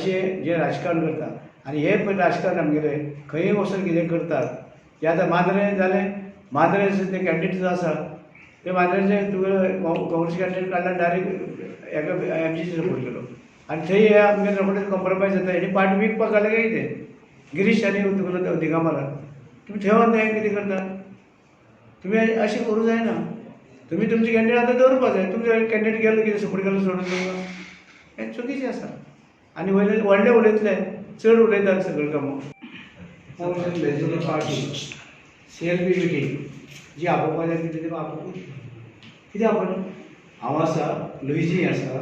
अशें जें राजकारण करता आनी हें पळय राजकारण आमगेलें खंयी वचून कितें करतात. जें आतां मांद्रें जालें, मांद्रें ते कॅन्डिडेट जो आसा ते मांद्रेचे तुवें काँग्रेस कॅन्डिडेट काडला, डायरेक्ट हेका एमजीसी सपोर्ट केलो आनी थंय हे आमगे रोखडेच कॉम्प्रोमायज जाता. हेणी पार्टी विकपाक घालें काय कितें गिरीश आनी तुगेलो दिगंबरान तुमी थंय वचून हें कितें करता? तुमी अशें करूं जायना. तुमी तुमचे कॅन्डिडेट आतां दवरपा जाय. तुमचे कॅन्डिडेट गेलो कितें सपोर्ट केलो सोडून तुमकां, हें चुकीचें आसा. आनी वयले व्हडले उलयतले, चड उलयतात सगळें कामां. लेजिस्लेटिव्ह पार्टी सीएलपी मिटींग जी आपोवपा जाय ती आपोवप कितें आपयना? हांव आसा, लुईजी आसा,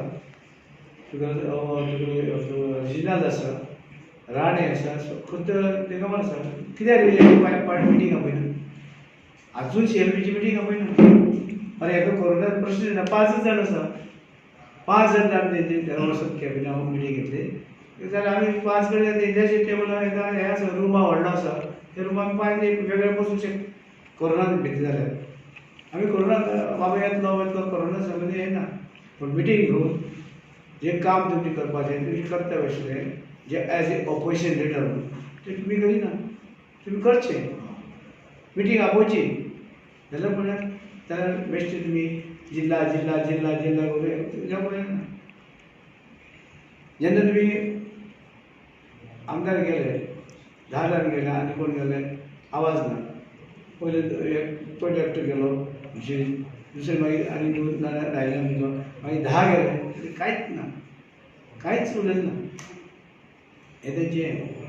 तुका रेजिनाल्द आसा, राणे आसा, खुद्द दिगंबर आसा. कित्याक पार्टी मिटींग आपयना अजून? सीएलपीची मिटींग आपयना. अरे, हेका कोरोना प्रश्न ना. पांचच जाण आसा, पांच जाण आमी तेंचे वचत कॅबिना मिटींग घेतली जाल्यार आमी पांच कडेन तेंच्याचे टेबलार एका हें आसा, रुमा व्हडलो आसा, त्या रुमा आमी पांच वेगळे बसूंक शकता. कोरोना भितर जाल्यार आमी कोरोना बाबा येतलो वयतलो, कोरोना संबंदी येना, पूण मिटींग घेवन जें काम तुमचें करपाचें तुमी करता आशिल्लें जे एज ए ऑपोजिशन लिडर म्हणून तें तुमी करिना. तुमी करचें, मिटींग आपोवची जाल्यार म्हणल्यार जाल्यार बेश्टे तुमी जिल्हा जिल्हा जिल्हा जिल्हा करून जावपाक जायना. जेन्ना तुमी आमदार गेले, 10 जाण गेले आनी कोण गेले, आवाज ना. पयले एक पयलो एकटो गेलो, दुसरे मागीर आनी दोन जाणां रायले म्हणलो, मागीर 10 गेले, तरी कांयच ना, कांयच उलयलें ना. हें तेंचें.